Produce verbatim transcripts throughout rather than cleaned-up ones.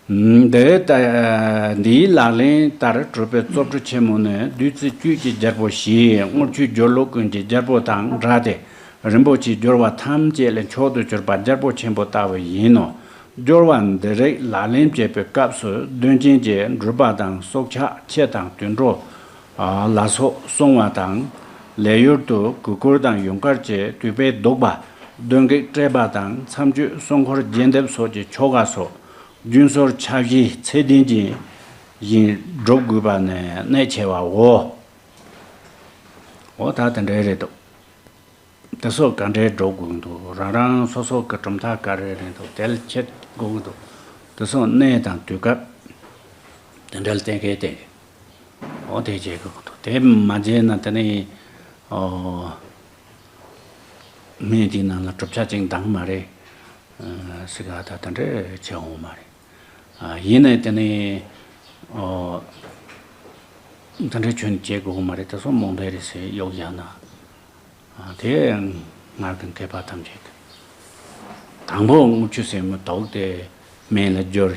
འདི་ལྟ། འདིའི་ལག་ལེན་ལྟར་གྲུབ་པའི་བཙོ་བཀྲུ་ཆེན་མོ་ནི་བདུད་རྩི་བཅུད་ཀྱི་རྒྱལ་པོ་བཞི། དངུལ་ཆུའི་སྦྱོར་ཀློག་ཀུན་གྱི་རྒྱལ་པོ་དང་འདྲ་སྟེ། རིན་པོ་ཆེའི་སྦྱོར་བ་ཐམས་ཅད་ལས་མཆོག་ཏུ་གྱུར་པ་རྒྱལ་པོ་ཆེན་པོ་ལྟ་བུ་ཡིན་ནོ། སྦྱོར་བ་འདི་རིགས་ལག་ལེན་བྱེད་པའི་སྐབས་སུ་གདོན་ཅན་གྱི་འགྲུལ་པ་དང་སྲོག་ཆགས་ཁྱི་དང་དུད་འགྲོ། ལ་སོགས་སྲུང་བ་དང་། ལས་ཡུལ་དུ་གུས་བཀུར་དང་ཡུངས་ཀར་གྱི་དུད་པས་བདུག་པ། གདོན་བགེགས་བསྐྲད་པ་དང་མཚམས་གཅོད་སྲུང་འཁོར་རྒྱས་འདེབས་སོགས་ཀྱི་ཆོ་ག་སོགས། རྒྱུན་སྲོལ་འཆར་གཞིའི་ཚད་ལྡན་ཅན་བཞིན་སྒྲུབ་དགོས་པ་ནི་གནད་ཆེ་བའོ། འོ་ད་དེ་འདྲའི་རེད་འདུག་དེ་སོགས་ག་འདྲའི་སྒྲུབ་དགོས་འདུག་རང་རང་སོ་སོ་གི་གྲུབ་མཐའ་ག་རེ་རེད་འདུག་དེ་ལ་ཁྱད་དགོས་འདུག་དེ་སོགས་གནས་དང་དུས་སྐབས་དེ་འདྲ་ལ་བརྟེན་མཁན་དེ། འོ་དེ་བྱེད་དགོས་འདུག་དེ་མ་བྱས་ན་དེ་ནི་ཨོ། སྨན་དེའི་ནང་ལ་གྲུབ་ཆ་ཅིག་འདང་མ་རེད། ཨ་ཟེར་ག་ད་དེ་འདྲ་བྱེད་འོང་མ་རེད། ཨ་ཡིན་ནའི་དེ་ནི་ཨོ། དེ་འདྲ་ཁྱོན་བྱེད་དགོས་མ་རེད། དེ་སོགས་རྨོངས་དད་རེད་ཟེར་གཡོག་བཞག་ན། ཨ་དེ་སྔར་གྱི་མཁས་པ་ཐམས་ཅད་ཀྱིས། དང་པོ་དངུལ་ཆུ་ཟེར་མི་དོག་དེ་སྨན་ལ་སྦྱོར་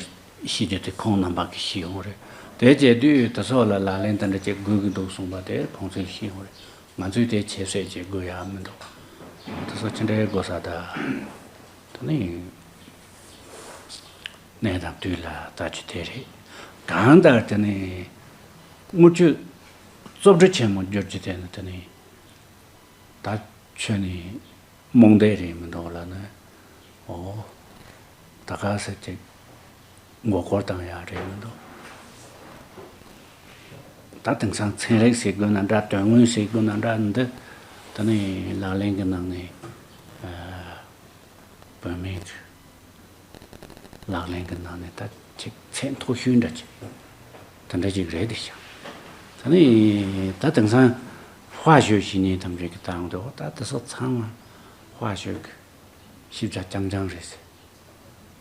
ཤེས་རྒྱུ་དེ་ཁོང་རྣམ་པ་གིས་ཤེས་ཡོང་རེད། དེ་བྱེད་དུས་དེ་སོགས་ལ་ལག་ལེན་དེ་འདྲ་བྱེད་དགོས་ཀྱི་འདུག་གསུངས་པ་དེ་ཁོང་ཚོས་ཤེས་ཡོང་རེད། ང་ཚོས་དེ་ཁྱད་བསད་བྱེད་དགོས་ཡ་མི་འདུག་དེ་སོགས་ཅི་འདྲའི་དགོས་ས་ད། དེ་ནི་གནས་དང་དུས་ལ་ལྟ་རྒྱུ་དེ་རེད། གང་ལྟར་དེ་ནི་དངུལ་ཆུ་བཙོ་བཀྲུ་ཆེན་མོ་སྦྱོར་རྒྱུ་དེ་ནི་དེ་ནི། ད་ཁྱོད་ནི་རྨོངས་དད་རེད་མི་འདུག་ལབ་ན། ཨོ། ད་ག་ཟེར་ཅིག་མགོ་སྐོར་བཏང་ཡག་རེད་མི་འདུག་ད་དེང་སང་ཚན་རིག་ཟེར་དགོས་ན་འདྲ། དོན་དངོས་ཟེར་དགོས་ན་འདྲ། འདི་ད་ནི་ལག་ལེན་གྱི་ནང་ནས་ཨ། བུད་མེད་ཀྱི་ལག་ལེན་གྱི་ནང་ནས་ད་ཅིག་ཚད་མཐོ་ཤོས་འདྲ་ཅིག་དེ་འདྲ་ཅིག་རེད་དེ་ཤག་ད་ནི་ད་དེང་སང་དཔའ་ཤོད་བྱེད་མཁན་ཐམས་ཅད་ཀྱི་ད་འོང་དུ་ད་དེ་སོགས་ཚང་མ་དཔའ་ཤོད་ཀྱི་ཞིབ་ཆ་རྐྱང་རྐྱང་རེད་ཟེར།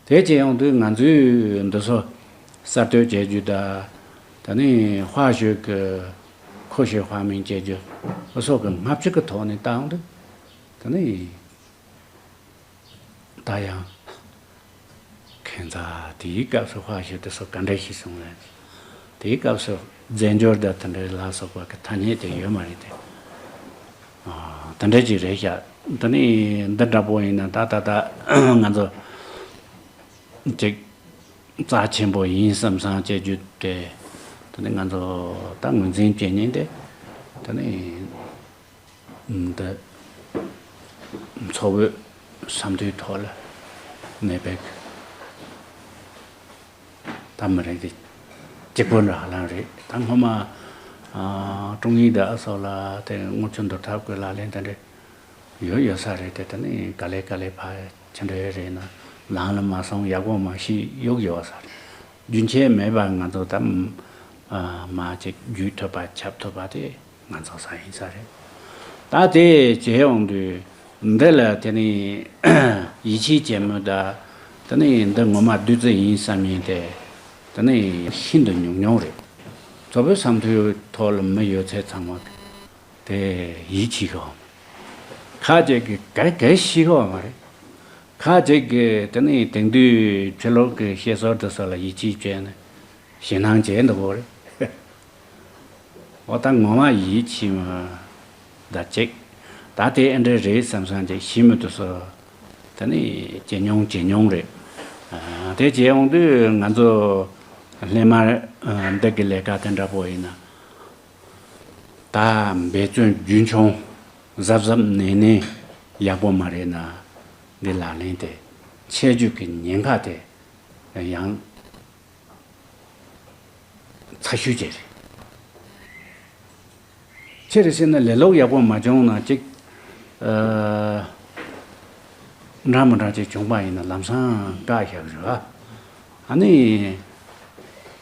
དེ་བྱས་ཡོང་དུས་ང་ཚོས་འདི་ཚོ་གསར་གཏོད་བྱེད་རྒྱུ་ད་ད་ནི་དཔའ་ཤོད་ཀྱི་ཁོ་ཤོད་དཔའ་མིན་བྱེད་རྒྱུ་འུ་སོགས་ཀྱི་སྔ་ཕྱི་གི་ཐོག་ནས་ད་འོང་དུས་ད་ནི། ད་ཡང་། ཁྱད་མཚར་དེའི་སྐབས་སུ་དཔའ་ཤོད་དེ་སོགས་ག་འདྲ་ཞིག་གསུངས་རེད། དེའི་སྐབས་སུ་རྫས་སྦྱོར་དང་དེ་འདྲའི་ལ་སོགས་པ་གི་ཐ་སྙད་དེ་ཡོད་མ་རེད་དེ། ཨ་དེ་འདྲ་ཅིག་རེད་ཤག་དེ་ནི་འདི་འདྲ་པོ་ཡིན་ན་ད་ད་ད་ང་ཚོ་ཅིག་རྩ་ཆེན་པོ་ཡིན་བསམ་བསམ་བྱེད་རྒྱུ་དེ། དེ་ནི་ང་ཚོ་ད་ངོས་འཛིན་བྱེད་མཁན་དེ། དེ་ནི། འདི་མཚོ་བོད་ས་མཐོའི་ཐོག་ལ་གནས་པའི་ད་མི་རིགས་དེ་གཅིག་པུ་འདྲ་ཧ་ལམ་རེད། ད་སྔོན་མ་ཨ་ཀྲུང་དབྱི་དང་ཨ་སོགས་ལ་དེ་དངུལ་ཆུ་འདུར་ཐབས་ཀྱི་ལག་ལེན་དེ་འདྲ་ཡོད་ཡོད་ས་རེད་དེ། དེ་ནི་ག་ལེ་ག་ལེ་ཕར་ཕྱི་འགྲོ་ཡོད་རེད་ན་ལམ་ལ་མ་སོང་ཡག་པོ་མ་ཤེས་གཡུག་ཡོད་ས་རེད། རྒྱུན་ཆད་མེད་པར་ང་ཚོ་ད་ཨ་མ་ཅིག་བརྒྱུད་ཐུབ་པ་ཁྱབ་ཐུབ་པ་དེ། ང་ཚོ་ས་ཡིན་ས་རེད། ད་དེ་བྱས་ཡོང་དུས་འདི་ལ་དེ་ནི་ཡིད་ཆེས་བྱེད་མི་དང་དེ་ནི་འདི་ངོ་མ་བདུད་རྩི་ཡིན་བསམ་མཁན་དེ་དེ་ནི་ཤིན་ཏུ་ཉུང་ཉུང་རེད། མཚོ་བོད་ས་མཐོའི་ཐོག་ལ་མི་ཡོད་ཚད་ཚང་མ་དེ་ཡིད་ཆེས་གི་འོང་། ཁ་ཅིག་གིས་ག་གས་ཤེས་གི་འོང་མ་རེད། ཁ་ཅིག་གིས་དེ་ནི་དེང་དུས་ཕྱི་ལོགས་ཀྱི་བཤད་སྲོལ་དེ་ཚོ་ལ་ཡིད་ཆེས་བྱས་ནས་ཞེད་སྣང་བྱས་འདུག་གོ་རེད། འོ་ད་ངོ་མ་ཡིད་ཆེས་མི་ད་ཅིག་ད་དེ་ཨེ་འདྲ་རེད་བསམ་བསམ་ཅིག་ཤེས་མི་དེ་ཚོ་ད་ནི་ཇེ་ཉུང་ཇེ་ཉུང་རེད། ཨ་དེ་བྱས་ཡོང་དུས་ང་ཚོ་སླད་མར་ཨ་འདི་གི་ལས་ཀ་དེ་འདྲ་པོ་ཡིན་ན་ད་འབད་བརྩོན་རྒྱུན་འཁྱོངས་གཟབ་གཟབ་ནན་ནན་ཡག་པོ་མ་རེད་ན་འདི་ལག་ལེན་དེ་འཆད་རྒྱུ་གི་ཉེན་ཁ་དེ་ཡང་། ཚ་ཤོས་ཅིག་རེད། ཅི་རེད་ཟེར་ན་ལས་སློབ་ཡག་པོ་མ་བྱུང་ན་ཅིག་ཨ་འདྲ་མི་འདྲ་ཅིག་བྱུང་པ་ཡིན་ན་ལམ་སང་བཀག་བཞག་རེད་བ། ཨ་ནི་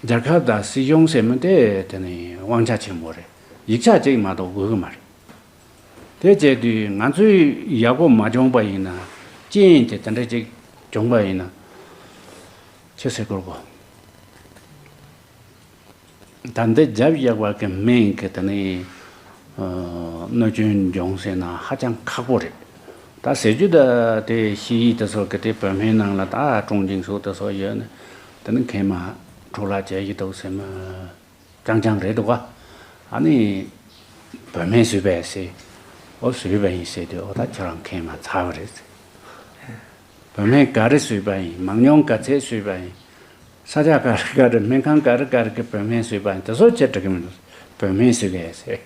རྒྱལ་ཁབ་དང་སྲིད་གཞུང་ཟེར་མི་དེ་དེ་ནི་དབང་ཆ་ཆེན་པོ་རེད། ཡིག་ཆ་ཅིག་མ་གཏོགས་དགོས་གི་མ་རེད། དེ་བྱས་དུས་ང་ཚོས་ཡག་པོ་མ་བྱུང་པ་ཡིན་ན་རྐྱེན་དེ་དེ་འདྲ་ཅིག་བྱུང་པ་ཡིན་ན་ཅི་ཟེར་དགོས་གོ། ད་འདི་རྒྱབ་ཡག་པ་གི་སྨན་གི་དེ་ནི་ཨ་གནོད་སྐྱོན་འབྱུང་ཟེར་ན་ཧ་ཅང་ཁག་པོ་རེད། ད་ཟེར་རྒྱུ་ད་དེ་ཤི་ཡི་དེ་ཚོ་གི་དེ་བོད་སྨན་ནང་ལ་ད་ཀྲུང་ཅིང་སུའུ་དེ་ཚོ་ཡོད་ནི། དེ་ནི་མཁལ་མ་འཕྲོ་བརླག་བྱས་ཀྱི་འདུག་ཟེར་མ། རྐྱང་རྐྱང་རེད་འདུག་ག་ཨ་ནི་བུད་མེད་བཟོས་པས་ཟེར། ཨོ་བཟོས་པ་ཡིན་ཟེར་དུས་ཨོ་ད་ཁྱོད་རང་མཁལ་མ་ཚར་བ་རེད་ཟེར། བུད་མེད་ག་རེ་བཟོས་པ་ཡིན། མང་ཉུང་ག་ཚད་བཟོས་པ་ཡིན། ས་ཆ་ག་རེ་ག་རེ་སྨན་ཁང་ག་རེ་ག་རེ་གི་བུད་མེད་བཟོས་པ་ཡིན། དེ་ཚོ་ཁྱེད་འགྲིག་གི་མི་འདུག་བུད་མེད་བཟོས་གས་ཟེར།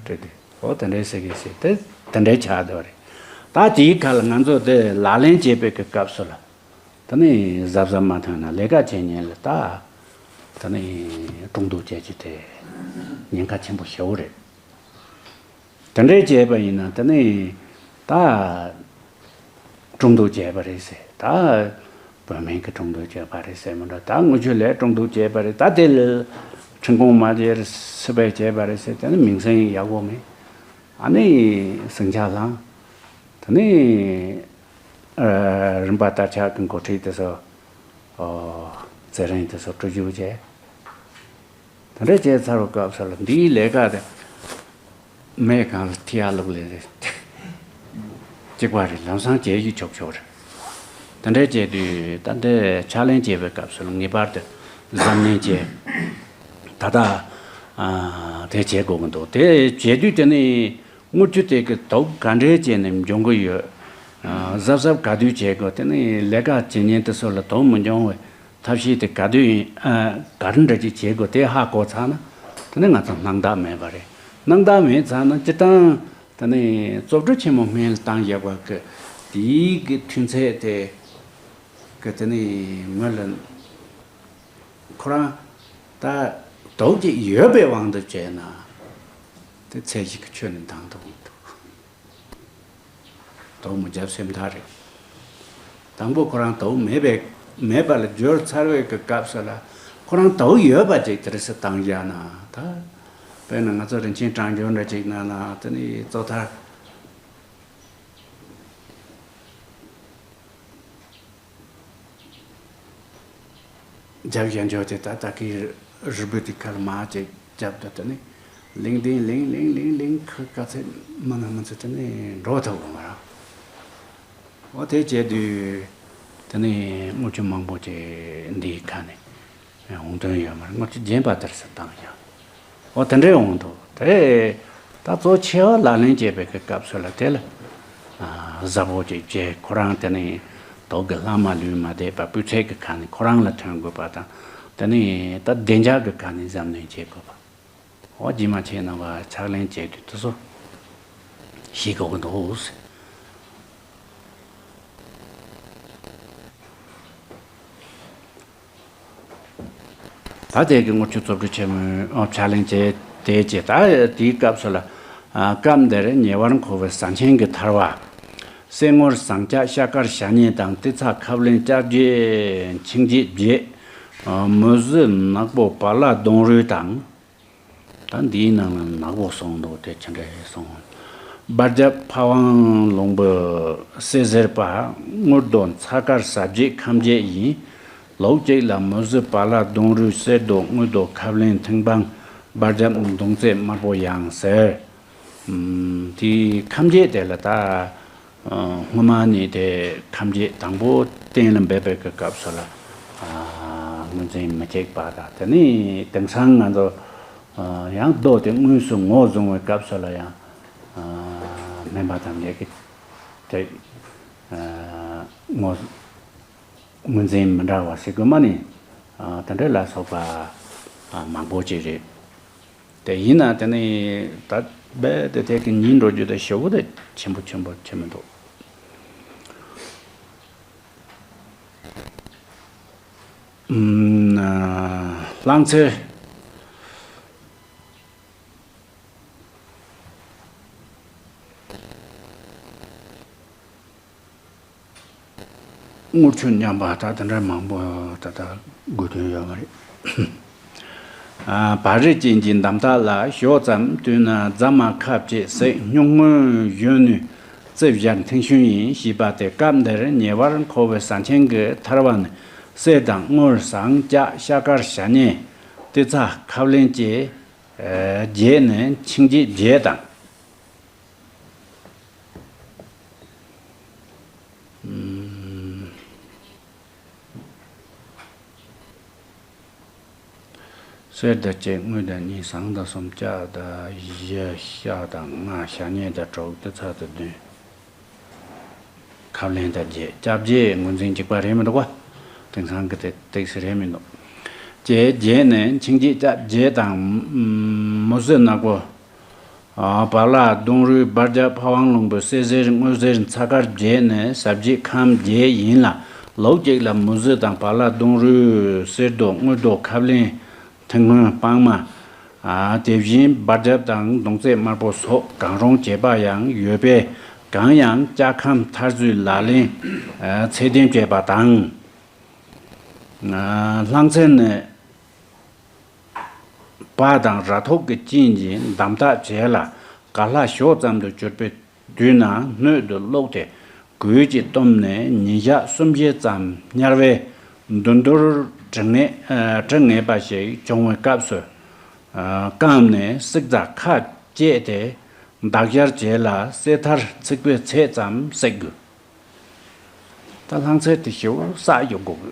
དྲིས་དུས་ཨོ་དེ་འདྲས་ཟེར་གི་ཟེར་དེ་དེ་འདྲས་ཆགས་བསྡད་པ་རེད། ད་དེའི་ཁ་ལ་ང་ཚོ་དེ་ལག་ལེན་བྱེད་པའི་གི་སྐབས་སུ་ལ། ད་ནི་གཟབ་གཟབ་མ་ཐོན་ན་ལས་ཀ་བྱེད་ཉེན་ལ་ད། ད་ནི་སྲུང་སྡུག་བྱེད་རྒྱུ་དེ་ཉེན་ཁ་ཆེན་པོ་ཞེ་པོ་རེད། དེ་འདྲའི་བྱས་པ་ཡིན་ན་ད་ནི་ད་སྲུང་སྡུག་བྱས་པ་རེད་ཟེར། ད་བུད་མེད་ཀྱི་སྲུང་སྡུག་བྱས་པ་རེད་ཟེར་མི་འདྲ། ད་དངུལ་ཆུ་ལས་སྲུང་སྡུག་བྱས་པ་རེད། ད་དེ་ལ་ཁྲིམས་ཁང་མ་བྱས་སི་པའི་བྱས་པ་རེད་ཟེར། དེ་ནི་མིང་སྲིང་ཡག་པོ་མེད། ཨ་ནི་ཟིང་ཆ་ལངས། དེ་ནས་ཨ་རིམ་པ་བསྟར་ཆགས་ཀྱི་འགོ་ཁྲིད་དེ་ཚོ་ཨོ་རྩེད་རིང་དེ་ཚོ་སྤྲོ་རྒྱུ་བྱས། དེ་འདྲ་བྱས་ཚར་བའི་སྐབས་སུ་ལ་འདིའི་ལས་ཀ་དེ་མེད་གང་ལ་ཐི་ཡ་ལུག་ལས་རེད། གཅིག་པ་རེད། ལམ་སང་བྱས་ཀྱི་ཆོག་ཆོག་རེད། དེ་འདྲ་བྱས་དུས་ད་འདི་ཕྱག་ལེན་བྱེད་པའི་སྐབས་སུ་ལ་ངེས་པར་དུ་གཟབ་ནན་བྱས། ད་ལྟ་ཨ་དེ་བྱེད་དགོས་ཀྱི་འདུག་དེ་བྱེད་དུས་དེ་ནི། དངུལ་ཆུ་དེ་གི་དུག་ག་འདྲས་བྱས་ནས་འབྱུང་གི་ཡོད། ཨ་གཟབ་གཟབ་ག་དུས་བྱེད་དགོས། དེ་ནི་ལས་ཀ་བྱེད་ཉིན་དེ་ཚོ་ལ་དུག་མི་འབྱུང་བའི་ཐབས་ཤེས་དེ་ག་དུས་ཡིན། ཨ་ག་རེ་འདྲ་ཅིག་བྱེད་དགོས་དེ་ཧ་གོ་ཚར་ན། དེ་ནི་ང་ཚོ་སྣང་དག་མེད་པ་རེད། སྣང་དག་མེད་ཚར་ན་སྤྱིར་བཏང་དེ་ནི་བཙོག་གྲི་ཆེན་མོ་སྨན་ལ་བཏང་བཞག་པ་གི་དེའི་གི་མཐུན་ཚད་དེ་གི་དེ་ནི་མི་ལ་ཁོ་རང་ད་དུག་ཅིག་ཡོད་པའི་དབང་དུ་བྱས་ན་དེ་ཚད་གཞི་གི་ཁྱོན་ནས་འདང་དུ་འོང་འདུག་དོགས་མི་རྒྱབ་སེམས་ཐག་རེད། དང་པོ་ཁོ་རང་དོགས་མེད་པའི་མེད་པ་ལ་འབྱོར་ཚར་བའི་གི་སྐབས་སུ་ལ་ཁོ་རང་དོགས་ཡོད་པ་ཅིག་དེ་རིང་སུ་བཏང་བཞག་ན་ད། དཔེར་ན་ང་ཚོ་རིན་ཆེན་གྲང་སྦྱོར་འདྲ་ཅིག་ན་ན་དེ་ནི་གཙོ་ཐར་རྒྱབ་ཡན་ཆོག་དེ་ད་ད་གི་རུས་སྦལ་དེ་ཁར་མ་ཅིག་རྒྱབ་ད་དེ་ནི་ལིང་ལྡིང་ལིང་ལིང་ལིང་ལིང་ཁ་ག་ཚད་མ་ན་མ་ཚད་དེ་ནི་འགྲོ་ཐུབ་འོང་བ་ར། འོ་དེ་བྱས་དུས་དེ་ནི་དངུལ་ཆུ་མང་པོ་ཅིག་འདིའི་ཁ་ནས་འོང་དོན་ཡོད་མ་རེད། དངུལ་ཆུ་རྒྱན་པ་དེར་སུ་བཏང་ཡང་འོ་དེ་འདྲའི་འོང་འདུག་དེ་ད་གཙོ་ཆེ་བ་ལག་ལེན་བྱེད་པའི་གི་སྐབས་སུ་ལ་དེ་ལ་གཟབ་པོ་ཅིག་བྱས། ཁོ་རང་དེ་ནི་དོགས་ཀྱི་ལྷག་མ་ལུས་མ་བསྡད་པ་སྤུས་ཚད་ཀྱི་ཁ་ནས་ཁོ་རང་ལ་ཐོན་དགོས་པ་དང་། དེ་ནི་ད་བདེ་འཇགས་ཀྱི་ཁ་ནས་གཟབ་ནན་བྱེད་དགོས་པ། འོ་རྗེས་མ་ཁྱེད་རྣམ་པ་ཕྱག་ལེན་བྱེད་དུས་དེ་ཚོ་ཤེས་དགོས་ཀྱི་འདུག་ད་ལྟའི་གི་དངུལ་ཆུ་བཙོག་གྲི་ཆེན་མོའི་ཕྱག་ལེན་བྱས་དེ་བྱས། ད་དེའི་སྐབས་སུ་ལ་སྐབས་འདིར་ཉེ་བར་མཁོ་བའི་ཟས་ཆེན་གྱི་ཐར་པ། གསེར་དངུལ་ཟངས་ལྕགས་ཤ་དཀར་བྱ་སྙེད་དང་། ཏི་ཚ་ཁབ་ལེན་ལྕགས་རྗེས་མཆིང་རྗེས་བརྒྱད། མུ་ཟི་ནག་པོ་བ་ལ་ལྡུང་རུས་དང་། ད་འདིའི་ནང་ལ་ནག་པོ་གསུངས་འདུག་དེ་ཅི་འདྲ་གསུངས། སྦར་རྒྱབ་ཕ་ཝང་ལོང་བུ་གསེར་ཟེར་པ། དངུལ་རྡོ་ཚ་དཀར་ཟ་བརྒྱད་ཁམ་བརྒྱད་ཡིན། ལོགས་གཅིག་ལ་མུ་ཟི་བ་ལ་ལྡུང་རུས་གསེར་རྡོ་དངུལ་རྡོ་ཁབ་ལེན་ཐིང་སྦང་། སྦར་རྒྱབ་མདུང་རྩེ་དམར་པོ་ཡང་ཟེར། ཨམ་དེའི་ཁམ་བརྒྱད་དེ་ལ་ད། ཨ་སྔོན་མ་ནས་དེ་ཁམ་བརྒྱད་དང་པོ་གཏན་ལ་འབེབས་པའི་གི་སྐབས་སུ་ལ་ཨ་ངོས་འཛིན་མི་བྱེད་པ་དང་། དེ་ནས་དེང་སང་ང་ཚོ་ཨ་ཡང་རྡོ་དེ་དངོས་སུ་ངོས་བཟུང་བའི་སྐབས་སུ་ལ་ཡང་ཨ་སྨན་པ་ཐམས་ཅད་ཀྱིས་དེ་ཨ་ངོས་ངོས་འཛིན་མི་འདྲ་བ་ཞིག་གི་མ་ནི་ཨ་དེ་འདྲ་ལ་སོགས་པ་ཨ་མང་པོ་ཅིག་རེད། དེ་ཡིན་ན་དེ་ནི་ད་རྦད་དེ་དེ་གི་ཉིན་འགྲོ་རྒྱུ་དེ་ཞེ་པོ་དེ་ཆེན་པོ་ཆེན་པོ་ཆེ་མི་འདུག་ཨུམ། ཨ་རླངས་ཚེ། དངུལ་ཆུ་མཉམ་པ་ད་དེ་འདྲ་མང་པོ་ད་ལྟ་དགོས་དོན་ཡོད་མ་རེད། ཨ་བ་རི་ཅན་གྱི་འདམ་དག་ལ་ཞོགས་ཙམ་དུས་ན་རྫ་མ་ཁ་བཅད་ཟེག་སྨྱུག་དངུལ་གཞོན་ནུའི་རྩིབས་བཞར་མཐིང་ཤུན་ཡིན། ཞེས་པ་དེ་སྐབས་འདིར་ཉེ་བར་མཁོ་བའི་ཟས་ཆེན་གྱི་ཐར་པ་ནི་གསེར་དང་དངུལ་ཟངས་ལྕགས་ཤ་དཀར་བྱ་སྙེད་ཏི་ཚ་ཁབ་ལེན་བཅས་བརྒྱད་ནི་མཆིང་རྗེས་བརྒྱད་དང་། ཨུམ། གསེར་དང་གཅིག་དངུལ་དང་གཉིས་ཟངས་དང་གསུམ་ལྕགས་དང་བཞི་ཤ་དང་ལྔ་ཞག་ཉལ་དང་དྲུག་ཏི་ཚ་དང་བདུན། ཁབ་ལེན་དང་བརྒྱད། སྐྱབས་རྗེས་ངོས་འཛིན་གཅིག་པ་རེད་མི་འདུག་བ། དེང་སང་གི་དེ་ཏིག་སེ་རེད་མི་འདུག་ཅེས་བརྒྱད་ནས་མཆིང་རྗེས་སྐྱབས་རྗེས་དང་མུ་ཟི་ནག་པོ། བག་ལ་གདུང་རུས་འབར་རྒྱབ་ཕ་ཝང་ལུང་པའི་གསེར་ཟེར་དངུལ་ཟེར་ཚ་དཀར་བརྒྱད་ནས་ཟབ་རྒྱས་ཁམས་བརྒྱད་ཡིན་ལ། ལུགས་གཅིག་ལ་མུ་ཟི་དང་བག་ལ་གདུང་རུས་གསེར་མདོག་དངུལ་མདོག་ཁབ་ལེན་ཐིག་སྔོན་སྤང་མ། དེ་བཞིན་འབར་རྒྱབ་དང་གདུང་རྩེ་དམར་པོ་སོགས་གང་རུང་བྱེད་པ་ཡང་ཡོད་པས། གང་ཡང་ལྕགས་ཁམས་མཐར་འཛུལ་ལག་ལེན་ཚད་ལྡན་བྱེད་པ་དང་། ལྷང་ཚེར་ནི། པ་དང་ར་ཐོག་གི་སྤྱིན་གྱིས་འདམ་བཏགས་བྱས་ལ་ག་ལྷ་ཞོ་ཙམ་དུ་གྱུར་པའི་དུས་ན་སྣོད་དུ་བླུགས་ཏེ་གོས་ཀྱིས་བཏུམས་ནས་ཉིན་ཞག་གསུམ་བཞི་ཙམ་དམྱལ་བའི་མདུན་དུར་དྲི་ངད་དྲི་ངད་པ་ཞིག་བྱུང་བའི་སྐབས་སུ། སྐམ་ནས་བསྲེགས་རྫ་ཁ་བཅད་དེ་འདག་སྦྱར་བྱས་ལ་གསེར་ཐར་ཚིག་པའི་ཚད་ཙམ་བསྲེག་དགོས། ད་ལྷང་ཚེར་དེ་ཞེ་པོ་བསགས་ཡོད་དགོས།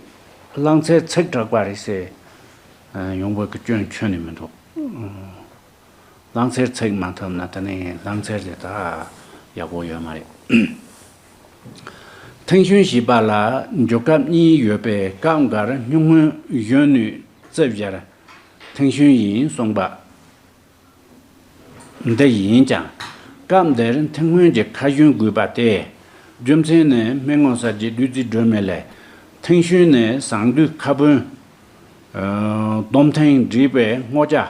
ལྷང་ཚེར་ཚེག་དྲག་པ་རེད་ཟེར་ཡོང་བའི་སྐྱོན་ཁྱོན་ནས་མི་འདུག་ལྷང་ཚེར་ཚེག་མ་ཐུབ་ན་ད་ནི་ལྷང་ཚེར་དེ་ད་ཡག་པོ་ཡོད་མ་རེད། ཐེང་གཞོན་བཞི་པ་ལ་འཇུག་སྐབས་གཉིས་ཡོད་པའི་སྐབས་འགར་སྨྱུག་སྔོན་གཞོན་ནུས་རྩིབས་སྦྱར་ཐེང་གཞོན་ཡིན་གསུངས་པ། འདི་ཡིན་ཀྱང་། སྐབས་འདིར་ཐེང་སྔོན་གྱི་ཁ་གཞོན་དགོས་པ་སྟེ། རྒྱུ་མཚན་ནི་སྨན་ངོ་གསལ་བྱེད་བདུད་རྩི་སྒྲོན་མེ་ལས། ཐེང་གཞོན་ནི་ཟངས་བདུད་ཁ་བོན། སྡོམ་ཐེངས་བསྒྲིགས་པའི་སྔོ་སྐྱ།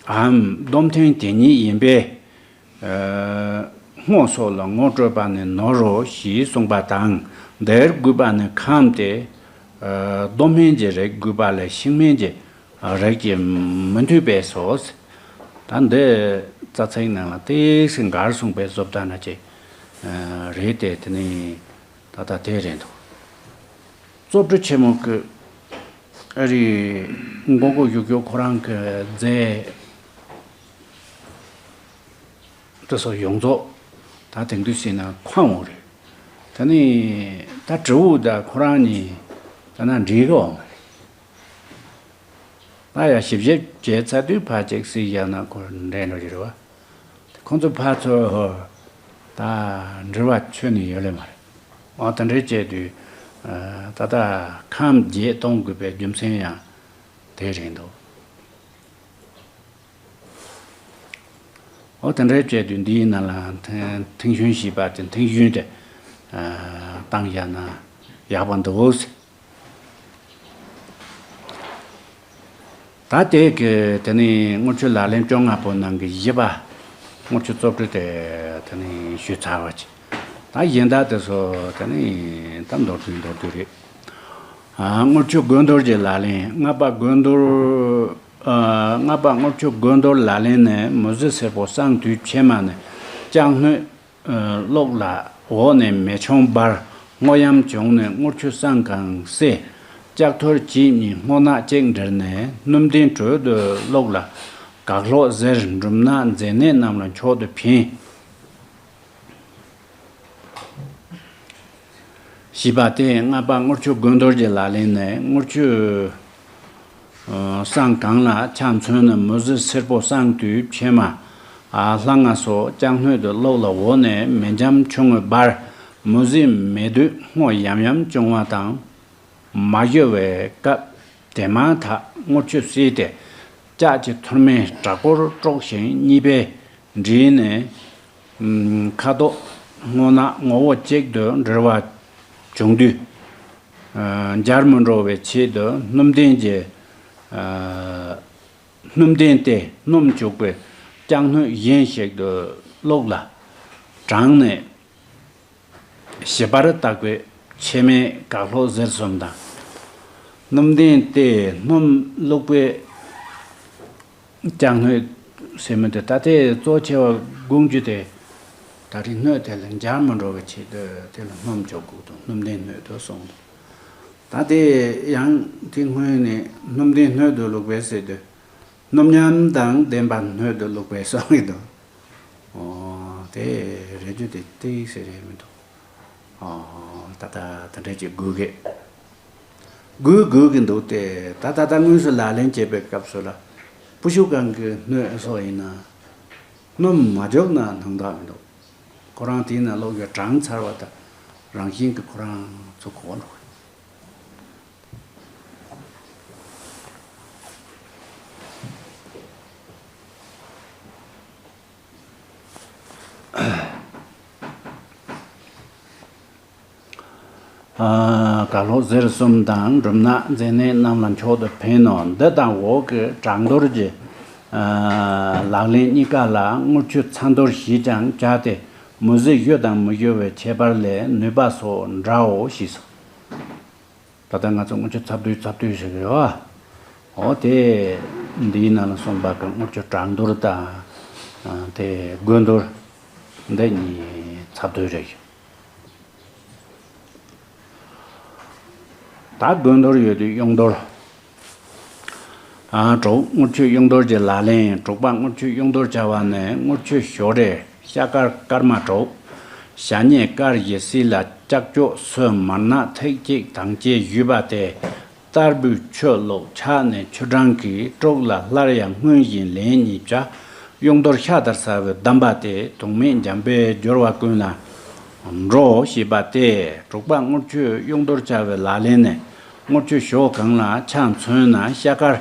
འམ། སྡོམ་ཐེངས་དེ་ཉིད་ཡིན་པས། སྔོ་སོགས་ལ་ངོ་སྤྲོད་པ་ནི་ནོར་རོ་ཞེས་གསུངས་པ་དང་། འདིར་དགོས་པ་ནི་ཁམས་ཏེ། སྡོམ་སྨན་གྱི་རིགས་དགོས་པ་ལས་ཤིང་སྨན་གྱི་རིགས་ཀྱིས་མི་འཐུས་པས་སོ། ད་འདི་རྩ་ཚིག་ནང་ལ་ཏིག་ཙམ་འགལ་གསུངས་པའི་བཟོ་ལྟ་ན་ཅིག་རེད་དེ་དེ་ནི་ད་ལྟ་དེ་རེད་འདུག་རྩོམ་འབྲི་ཆེན་མོ་གི་ཨ་རི་མགོ་སྐོར་བཞུགས་ཡོད་ཁོ་རང་གི་མཛད་དེ་ཚོ་ཡོངས་རྫོགས་ད་དེང་དུས་ཟིན་ན་ཁོམ་འོང་རེད། ད་ནི་ད་དྲི་བ་ད་ཁོ་རང་གཉིས་ད་ན་འགྲིག་གི་འོང་། ད་ཡ་ཞིབ་ཞིབ་བྱས་ཚར་དུས་ཕར་ཅིག་སྲིད་ཡ་ན་ཁོ་འདྲེན་འགྲོ་གི་རེད་བ། ཁོང་ཚོ་ཕར་ཚུར་ཧོ་ད་འབྲེལ་བ་ཆོད་ནས་ཡོད་ལེ་མ་རེད། འོ་དེ་འདྲའི་བྱས་དུས་ད་ལྟ་ཁམས་བརྒྱད་གཏོང་དགོས་པའི་རྒྱུ་མཚན་ཡང་དེ་རེད་འདུག་འོ་དེ་འདྲའི་བྱས་དུས་འདིའི་ནང་ལ་ཐེང་གཞོན་ཞེས་པ་དེ་ཐེང་གཞོན་དེ་བཏང་བཞག་ན་ཡག་པོ་འདུག་ད་དེ་གི་དེ་ནི་དངུལ་ཆུ་ལག་ལེན་བཅོ་ལྔ་པོ་ནང་གི་བཞི་པ་དངུལ་ཆུ་རྩོམ་འབྲི་དེ་དེ་ནི་ཞུས་ཚར་བ་ཅིག་ད་གཞན་དག་དེ་ཚོ་དེ་ནི་ད་མདོར་བསྡུས་མདོར་བསྡུས་རེད། དངུལ་ཆུ་དགོས་འདོར་གྱི་ལག་ལེན། ལྔ་པ་དགོས་འདོར། ལྔ་པ་དངུལ་ཆུ་དགོས་འདོར་ལག་ལེན་ནི་མུ་ཟི་སེར་པོ་བསང་དུས་ཕྱེ་མ་ནས་ལྕགས་སྣོད་བླུགས་ལ་འོག་ནས་མེ་མཆོང་འབར་སྔོ་ཡམ་བྱུང་ནས་དངུལ་ཆུ་བསང་གང་བསྲེ། ལྕགས་ཐོར་གཅིག་གཉིས་སྔོ་ནག་གཅིག་འདྲིལ་ནས་སྣུམ་ལྡན་དྲོད་དུ་བླུགས་ལ་གག་ལྷོག་གཟེར་འབྲུམ་ནག་མཛེ་ནད་རྣམས་ལ་མཆོག་ཏུ་ཕན། བཞི་པ་སྟེ་ལྔ་པ་དངུལ་ཆུ་དགོས་འདོར་གྱི་ལག་ལེན་ནི་དངུལ་ཆུ་བསང་གང་ལ་ཆ་མཚོན་ན་མུ་ཟི་སེར་པོ་བསང་དུས་ཕྱེ་མ་ལྷ་ང་སོགས་ལྕགས་སྣོད་དུ་བླུགས་ལ་འོག་ནས་མེ་འཇམ་ཆུང་ངུ་འབར་མུ་ཟི་མེ་དུད་སྔོ་ཡམ་ཡམ་བྱུང་བ་དང་མ་གཞུ་བའི་སྐབས་དེ་མ་ཐག་དངུལ་ཆུ་བསྲེས་ཏེ་ལྕགས་ཀྱི་ཐུར་མའི་བྲག་ཕུག་དཀྲོགས་ཤིང་གཉིས་པའི་འདྲིས་ནས། ཁ་དོག་སྔོ་ནག་ངོ་བོ་གཅིག་ཏུ་འབྲེལ་བ་བྱུང་དུས། འབྱར་མི་འགྲོ་བའི་ཆེད་དུ་སྣུམ་ལྡན་གྱི། སྣུམ་ལྡན་ཏེ་སྣུམ་བྱུག་པའི་ལྕགས་སྣོད་གཞན་ཞིག་ཏུ་བླུགས་ལ་དྲངས་ནས། ཞིབ་པར་བཏགས་པའི་ཕྱེ་མའི་གག་ལྷོག་གཟེར་གསུམ་དང་། སྣུམ་ལྡན་ཏེ་སྣུམ་བླུགས་པའི། ལྕགས་སྣོད་ཟེར་མི་དེ་ད་ལྟའི་གཙོ་ཆེ་བ་དགོངས་རྒྱུ་དེ། ད་རེས་སྣོད་དེ་ལ་འབྱར་མི་འགྲོ་བའི་ཆེད་དུ་དེ་ལ་སྣུམ་བྱུག་དགོས་དང་སྣུམ་ལྡན་སྣོད་དུ་གསུངས་འདུག་ད་དེ་ཡང་དེ་སྔོན་ནས་སྣུམ་ལྡན་སྣོད་དུ་བླུགས་པའི་ཟེར་དུས། སྣུམ་ཉམས་དང་ལྡན་པ་སྣོད་དུ་བླུགས་པའི་གསུང་གི་འདུག་འོ་དེ་རེད་རྒྱུ་དེ་ཏིག་ཙམ་རེད་མི་འདུག་འོ་ད་ལྟ་དེ་འདྲ་ཅིག་དགོས་གི། དགོས་དགོས་ཀྱི་འདུག་སྟེ། ད་ད་ལྟ་དངོས་སུ་ལག་ལེན་བྱེད་པའི་སྐབས་སུ་ལ་པུ་ཤུ་གང་གི་སྣོད་སོགས་ཡིན་ན། སྣུམ་མ་འཇོག་ན་སྣང་དག་མི་འདུག་ཁོ་རང་དེའི་ནང་ལོགས་ཀྱི་གྲང་ཚར་བ་དང་རང་བཞིན་གྱི་ཁོ་རང་ཚོ་གོ་འགྲོ། ཨ། གར་ལོག་ཟེར་གསུམ་དང་འབྲུམ་ནག་མཛེ་ནད་རྣམས་ལ་མཆོག་ཏུ་ཕན་ནོ། འདི་དང་འོག་གི་གྲང་འདོར་གྱི་ཨ་ལག་ལེན་གཉིས་ཀ་ལ་དངུལ་ཆུ་ཚ་འདོར་ཞེས་ཀྱང་བྱ་སྟེ། མུ་ཟི་གཞུ་དང་མི་གཞུ་བའི་ཁྱད་པར་ལས་ནུས་པ་སོགས་འདྲའོ་ཞེས་སོ། ད་ལྟ་ང་ཚོ་དངུལ་ཆུ་ཚབ་བསྡུས་ཚབ་བསྡུས་ཟེར་གི་ཡོད། འོ་དེ། འདིའི་ནང་ལ་གསུངས་པ་གི་དངུལ་ཆུ་གྲང་འདོར་དང་། ཨ། དེ་དགོས་འདོར། འདི་གཉིས་ཚབ་བསྡུས་རེད། ད་དགོས་འདོར་ཡོད་དུས་གཡུང་འདོར། ཨ། དྲུག་དངུལ་ཆུ་གཡུང་འདོར་གྱི་ལག་ལེན། དྲུག་པ་དངུལ་ཆུ་གཡུང་འདོར་བྱ་བ་ནི། དངུལ་ཆུ་ཞོ་རེ། ཤ་དཀར་སྐར་མ་དྲུག་ཞ་སྙེ་དཀར་བཞི་བསིལ་ལ་ལྕགས་སྐྱོགས་སོ་མར་ནག་ཐིག་གཅིག་དང་བཅས་བཞུས་པ་སྟེ། བསྟར་བུའི་ཆུ་བླུགས་ཆགས་ནས་ཆུ་གྲང་གིས་དཀྲུགས་ལ། སླར་ཡང་སྔོན་བཞིན་ལན་གཉིས་བྱ། གཡུང་དོར་ཤ་ལྟར་ཟ་བའི་གདམས་པ་སྟེ། དོན་མེད་འཇམ་པའི་སྦྱོར་བ་ཀུན་ལ་འགྲོ་ཞེས་པ་སྟེ། དྲུག་པ་དངུལ་ཆུ་གཡུང་དོར་བྱ་བའི་ལག་ལེན་ནི། དངུལ་ཆུ་ཞོ་གང་ལ་ཆ་མཚོན་ན། ཤ་དཀར་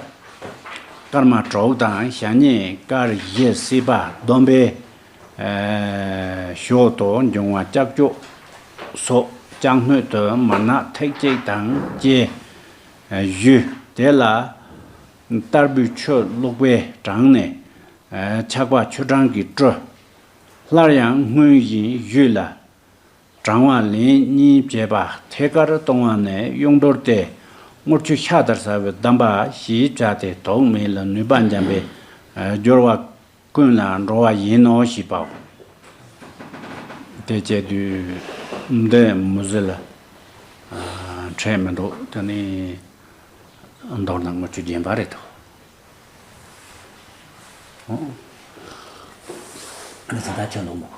སྐར་མ་དྲུག་དང་ཞ་སྙེ་དཀར་བཞི་བསིལ་བ་བསྡོམས་པས། ཨ། ཞོ་དང་འབྱུང་བ་ལྕགས་སྐྱོགས་སོགས་ལྕགས་སྣོད་དུ་མར་ནག་ཐིག་གཅིག་དང་བཅས་བཞུས། དེ་ལ་བསྟར་བུའི་ཆུ་བླུགས་པས་དྲངས་ནས། ཨ། ཆག་པ་ཆུ་གྲང་གིས་དཀྲུགས། སླར་ཡང་སྔོན་བཞིན་བཞུས་ལ། གྲང་བ་ལན་གཉིས་བྱས་པ་ཐད་ཀར་གཏོང་བ་ནི་གཡུང་དོར་ཏེ། དངུལ་ཆུ་ཤ་ལྟར་ཟ་བའི་གདམས་པ་ཞེས་བྱ་སྟེ། དོན་མེད་ལ་ནུས་པ་འཇམ་པའི་སྦྱོར་བ་ཀུན་ལ་འགྲོ་བ་ཡིན་ནོ་ཞེས་པའོ། དེ་བྱས་དུས་འདི་མུ་ཟི་ལ་འཕྲད་མི་འདུག་དེ་ནི་མདོར་ན་དངུལ་ཆུ་རྒྱན་པ་རེད་དོ། ཨ་ཙི་ད་ཁྱོད་ལོག་མོ།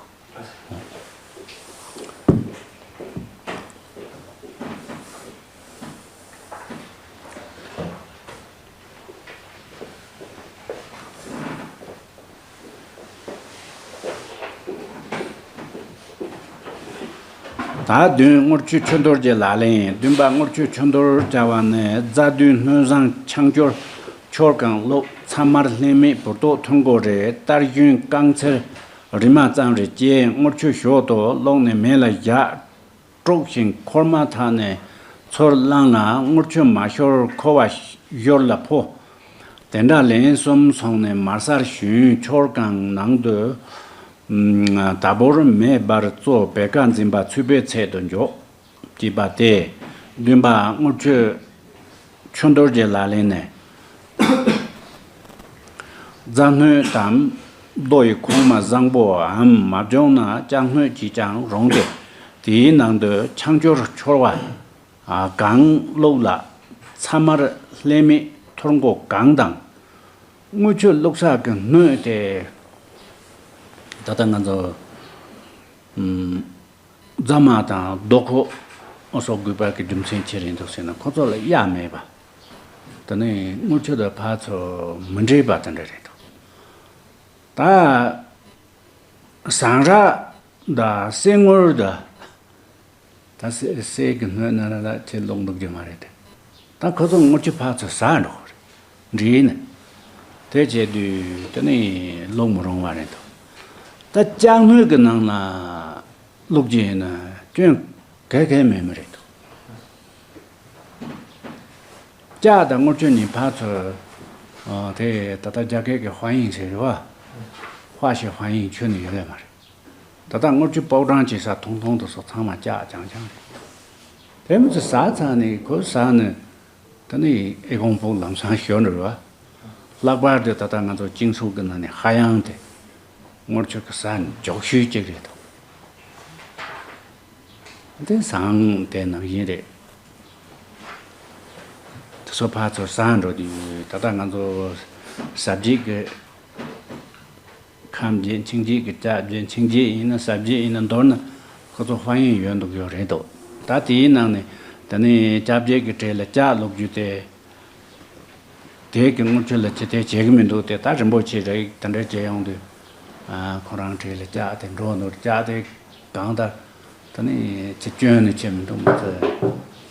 ད་བདུན་དངུལ་ཆུ་ཆུ་འདོར་གྱི་ལག་ལེན། བདུན་པ་དངུལ་ཆུ་ཆུ་འདོར་བྱ་བ་ནི། རྫ་མདུང་སྣོད་བཟང་ཆང་སྐྱོར་ཆོར་གང་བླུགས། ཚ་དམར་ལྷད་མེད་བུར་ཏོག་ཐུར་མགོ་རེ། རྟ་རྒྱུན་རྐང་ཚེར་རིལ་མ་ཙམ་རེ་བཅས་དངུལ་ཆུ་ཞོ་དུ་བླུགས་ནས་མེ་ལ་བཞག་དཀྲུགས་ཤིང་ཁོལ་མ་ཐག་ནས་ཚུར་བླངས་ལ། དངུལ་ཆུ་མ་ཤོར་ཁོལ་བ་ཞོར་ལ་ཕོ། དེ་འདྲ་ལན་གསུམ་སོང་ནས་མར་སར་ཞོན། ཆོར་གང་ནང་དུ་དལ་བུར་མེ་འབར་བཙོ་བད་ཀ་འཛིན་པ་ཚུད་པའི་ཚད་དུ་འཇོག་ཅེས་པ་སྟེ། བདུན་པ་དངུལ་ཆུ་ཆུ་འདོར་གྱི་ལག་ལེན་ནི། རྫ་སྣོད་དམ་རྡོ་ཡི་ཁུག་མ་བཟང་པོའམ་མ་བྱུང་ན་ལྕགས་སྣོད་ཀྱིས་ཀྱང་རུང་སྟེ། དེའི་ནང་དུ་ཆང་སྐྱོར་ཆོར་བ་གང་བླུགས་ལ། ཚ་དམར་ལྷད་མེད་ཐུར་མགོ་གང་དང་། དངུལ་ཆུ་བླུགས་ས་གི་སྣོད་དེ། ད་ལྟ་ང་ཚོ་ཨུམ། རྫ་མ་དང་རྡོ་ཁུག་སོགས་དགོས་པ་གི་རྒྱུ་མཚན་ཅི་རེད་འདུག་ཟེར་ན། ཁོ་ཚོ་ལ་གཡའ་མེད་པ། དེ་ནས་དངུལ་ཆུ་དང་ཕར་ཚུར་མི་འདྲེས་པ་དེ་འདྲ་རེད་འདུག་ད་ཟངས་རག་དང་གསེར་དངུལ་དང་། ད་གསེར་གསེར་གྱི་སྣོད་ནང་ལ་ལ་ཁྱེད་ལོག་འདུག་རྒྱུ་མ་རེད་དེ། ད་ཁོ་ཚོ་དངུལ་ཆུ་ཕར་ཚུར་ཟ་འགྲོ་གི་རེད། འདྲེས་ནས། དེ་བྱས་དུས་དེ་ནི་ལོག་མི་རུང་བ་རེད་འདུག་ད་ལྕགས་སྣོད་ཀྱི་ནང་ལ་བླུགས་རྒྱུ་ཡིན་ན་སྐྱོན་ག་གེ་མེད་མི་རེད་འདུག་ལྕགས་དང་དངུལ་ཆུ་གཉིས་ཕར་ཚུར། ཨ། དེ་ད་ལྟ་རྒྱ་སྐད་ཀྱི་ཧྥ་ཡིན་ཟེར་རེད་བ། ཧྥ་ཞེས་ཧྥ་ཡིན་ཁྱོན་ནས་ཡོད་ལེ་མ་རེད། ད་ལྟ་དངུལ་ཆུ་ཕོ་བྲང་བྱེད་ས་ཐུང་ཐུང་དུ་སོགས་ཚང་མ་ལྕགས་རྐྱང་རྐྱང་རེད། དེ་མི་ཚོ་ཟ་ཚར་ནས་ཁོ་ཟ་ནས། ད་ནི་ཨེ་ཀོང་ཕུག་ལམ་སང་ཞོན་རེད་བ། ལྷག་པར་དུ་ད་ལྟ་ང་ཚོ་སྤྱི་ཚོགས་ཀྱི་ནང་ནས་ཧ་ཡང་དེ་དངུལ་ཆུ་གི་ཟ་མགྱོགས་ཤོས་གཅིག་རེད་དོ། དེ་སང་དེ་ནང་བཞིན་རེད། དེ་ཚོ་ཕར་ཚུར་ཟ་འགྲོ་དུས་ད་ལྟ་ང་ཚོ་ཟ་བྱེད་ཀྱི་ཁམས་བརྒྱད་མཆིང་བརྒྱད་ཀྱི་ལྕགས་བརྒྱད་མཆིང་བརྒྱད་ཡིན་ན་ཟ་བྱེད་ཡིན་ན་མདོར་ན་ཁོ་ཚོ་ཧྥ་ཡིན་ཡོད་འདུག་ཡོད་རེད་དོ། ད་དེའི་ནང་ནས་ དེ་ནས་སྐྱབས་རྗེ་གི་གྲས་ལ་ལྕགས་བླུག་རྒྱུ་དེ། དེ་གི་དངུལ་ཆུ་ལ་ཅི་དེ་བྱེད་གི་མི་འདུག་དེ་ད་རིན་པོ་ཆེ་རེད་དེ་འདྲ་བྱེད་ཡོང་དུས། ཨ། ཁོ་རང་གྲས་ལ་ལྕགས་དེ་འགྲོ་འདུག་ལྕགས་དེ་གང་ལྟར། དེ་ནས་ཅི་སྐྱོན་ནི་བྱེད་མི་འདུག་མི་ཚེ།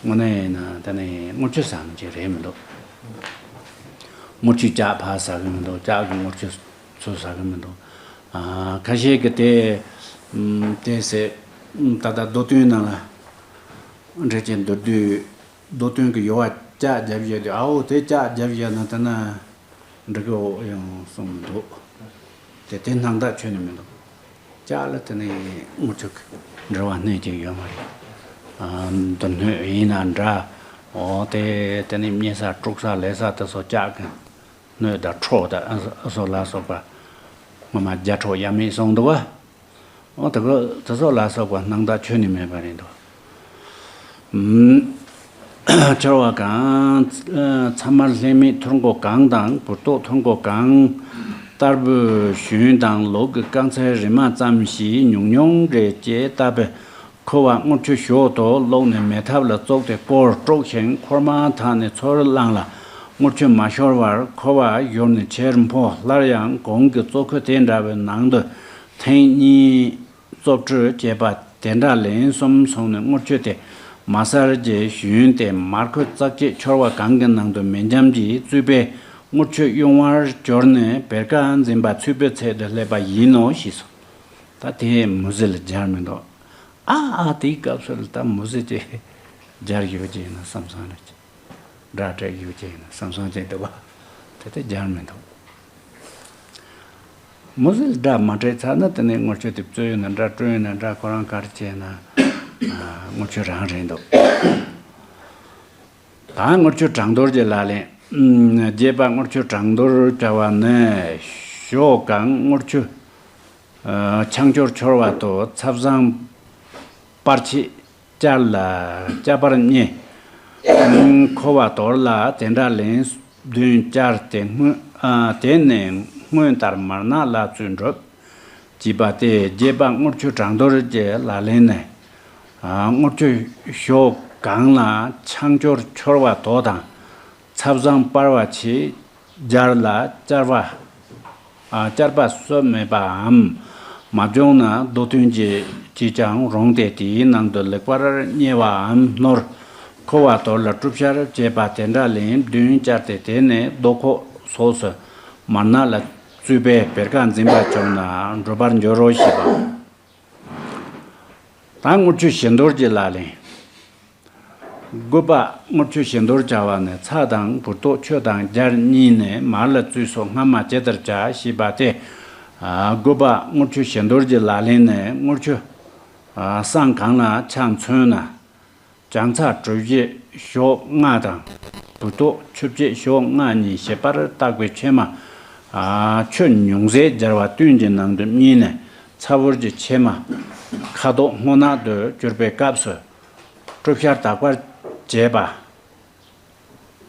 དངོས་གནས་ཡིན་ན་དེ་ནས་དངུལ་ཆུ་ཟ་མི་བྱེད་རེད་མི་འདུག་དངུལ་ཆུ་ལྕགས་ཕར་ཟ་གི་མི་འདུག་ལྕགས་ཀྱི་དངུལ་ཆུ་ཚུར་ཟ་གི་མི་འདུག་ཨ། ཁ་ཤས་ཀྱི་དེ། ཨམ། དེ་ཟེར། ཨམ། ད་ལྟ་མདོ་དོན་ནང་ལ་འགྲེལ་བྱེད་མདོར་བསྡུས། མདོ་དོན་གྱི་ཡོལ་བ་ལྕགས་རྒྱབ་བཞག་དུས། ཨ་འོ་དེ་ལྕགས་རྒྱབ་བཞག་ན་དེ་ན་འགྲིག་གི་འོ་ཡང་གསུངས་མི་འདུག་དེ་དེ་སྣང་དག་ཆོས་ནི་མི་འདུག་ལྕགས་ལ་དེ་ནས་དངུལ་ཆུ་གི་འབྲེལ་བ་སྣོད་ཅིག་ཡོད་མ་རེད། ཨ། མདོ་སྣོད་ཡིན་ན་འདྲ། འོ་དེ་དེ་ནས་མཉེ་ས་དཀྲུག་ས་ལས་ས་དེ་ཚོ་ལྕགས་ཀྱི་སྣོད་དང་ཁྲོ་དང་ཨ་སོགས་ལ་སོགས་པ། སྔོན་མ་རྒྱ་ཁྲོ་ཡ་མེད་གསུངས་འདུག་བ། འོ་དེ་གོ་དེ་ཚོ་ལ་སོགས་པ་སྣང་དག་ཆོས་ནི་མེད་པ་རེད་འདུག་ཨུམ། འཆོར་བ་གང་། ཚ་དམར་ལྷད་མེད་ཐོར་མགོ་གང་དང་། བུར་ཏོག་ཐོར་མགོ་གང་། ལྟར་བུ་ཞུན་དང་ལོག་གི་རྐང་ཚལ་རིལ་མ་ཙམ་ཞིག་ཉུང་ཉུང་རེ་བཅས་བཏབ་པས། ཁོ་བ་དངུལ་ཆུ་ཞོ་དོ་བླུགས་ནས་མེ་ཐབ་ལ་བཙོག་སྟེ་སྐོར་དཀྲུགས་ཤིང་འཁོར་མ་ཐག་ནས་ཚུར་བླངས་ལ། དངུལ་ཆུ་མ་ཤོར་བར་ཁོ་བ་གཞོར་ནས་ཕྱིར་འཕོ། སླར་ཡང་གོང་གི་བཙོག་ཁུ་དེ་འདྲ་བའི་ནང་དུ་ཐེངས་གཉིས་བཙོག་བཀྲུ་བྱས་པ་དེ་འདྲ་ལན་གསུམ་སོང་ནས་དངུལ་ཆུ་དེ་མ་ཟར་གྱི་ཞུན་ཏེ་མར་ཁུ་ཙག་ཅིག་འཆོར་བ་གང་གི་ནང་དུ་མེ་འཇམ་གྱིས་བཙོས་པས། དངུལ་ཆུ་གཡུང་བར་གྱུར་ནས་བེར་ཀ་འཛིན་པ་ཚུད་པའི་ཚད་དུ་སླེབས་པ་ཡིན་ནོ་ཞེས་སོ། ད་དེ་མུ་ཟི་ལ་སྦྱར་མི་འདུག་ཨ་ཨ་དེའི་སྐབས་སུ་ལ་ད་མུ་ཟི་དེ་སྦྱར་ཡོད་ཀྱི་ཡིན་ན་བསམ་བསམ་རེད། སྒྲ་སྤྲད་ཡོད་ཀྱི་ཡིན་ན་བསམ་བསམ་ཅིག་འདུག་བ། དེ་དེ་སྦྱར་མི་འདུག་མུ་ཟི་ལ་སྒྲ་མ་སྤྲད་ཚར་ན་དེ་ནས་དངུལ་ཆུ་དེ་བཙོས་ཡོད་ན་འདྲ་བཀྲུས་ཡོད་ན་འདྲ་ཁོ་རང་ག་རེ་བྱས་ན། ཨ། དངུལ་ཆུ་རང་རེད་འདུག་ད་དངུལ་ཆུ་གྲང་དོར་གྱི་ལག་ལེན། ཨུམ། རྒྱས་པ། དངུལ་ཆུ་གྲང་དོར་བྱ་བ་ནི། ཞོ་གང་དངུལ་ཆུ། ཨ། ཆང་སྐྱུར་འཆོར་བ་དང་ཚབ་བཟང་སྤར་ཆེད་བསྐྱར་ལ་བསྐྱར་སྤར་བསྙལ། ཨུམ། ཁོ་བ་དོར་ལ་དེ་འདྲ་ལན་བདུན་བསྐྱར་ཏེ་སྔོན། ཨ། དེ་ནས་སྔོན་ལྟར་མར་ནག་ལ་བཙོས་འགྲུབ། ཅེས་པ་སྟེ། རྒྱས་པ། དངུལ་ཆུ་གྲང་དོར་གྱི་ལག་ལེན་ནི། ཨ། དངུལ་ཆུ་ཞོ་གང་ལ་ཆང་སྐྱུར་འཆོར་བ་དོ་དང་ཚབ་བཟང་སྤར་བ་ཆེད་སྦྱར་ལ་བསྐྱར་བ། ཨ། བསྐྱར་པ་སྲོལ་མེད་པའམ་མ་བྱུང་ན་རྡོ་བརྟུལ་གྱིས་ཀྱིས་ཀྱང་རུང་སྟེ་དེའི་ནང་དུ་ལེགས་པར་བསྙལ་བའམ་བསྣོར། ཁོ་བ་དོར་ལ་བཀྲུ་བཤལ་བྱས་པ་དེ་འདྲ་ལན་བདུན་བསྐྱར་ཏེ་དེ་ནས་རྡོ་ཁོག་སོགས་སུ་མར་ནག་ལ་བཙོས་པས་བེར་ཀ་འཛིན་པ་བྱུང་ན་འགྲུབ་པར་འགྱུར་རོ་ཞེས་པ། ད་དངུལ་ཆུ་བྱི་འདོར་གྱི་ལག་ལེན། དགུ་པ། དངུལ་ཆུ་བྱི་འདོར་བྱ་བ་ནི་ཚྭ་དང་བུར་ཏོག་ཆུ་དང་སྦྱར་གཉིས་ནས་མར་ལ་བཙོས་སོ་སྔ་མ་ཇི་ལྟར་བྱ་ཞེས་པ་སྟེ། ཨ། དགུ་པ། དངུལ་ཆུ་བྱི་འདོར་གྱི་ལག་ལེན་ནི་དངུལ་ཆུ། ཨ། སྲང་གང་ལ་ཆང་མཚོན་ན། ལྗང་ཚྭ་གྲུ་བཞི་ཞོ་ལྔ་དང་། བུར་ཏོག་ཆུ་བྱེད་ཞོ་ལྔ་གཉིས་ཞིབ་པར་བཏགས་པའི་ཕྱེ་མ། ཨ། ཆུ་ཉུང་ཟད་སྦྱར་བ་བདུན་གྱི་ནང་དུ་བསྙལ་ནས་ཚྭ་བུར་གྱི་ཕྱེ་མ། ཁ་དོག་སྔོ་ནག་ཏུ་གྱུར་པའི་སྐབས་སུ། བཀྲུ་བཤལ་དག་པར་བྱས་པ།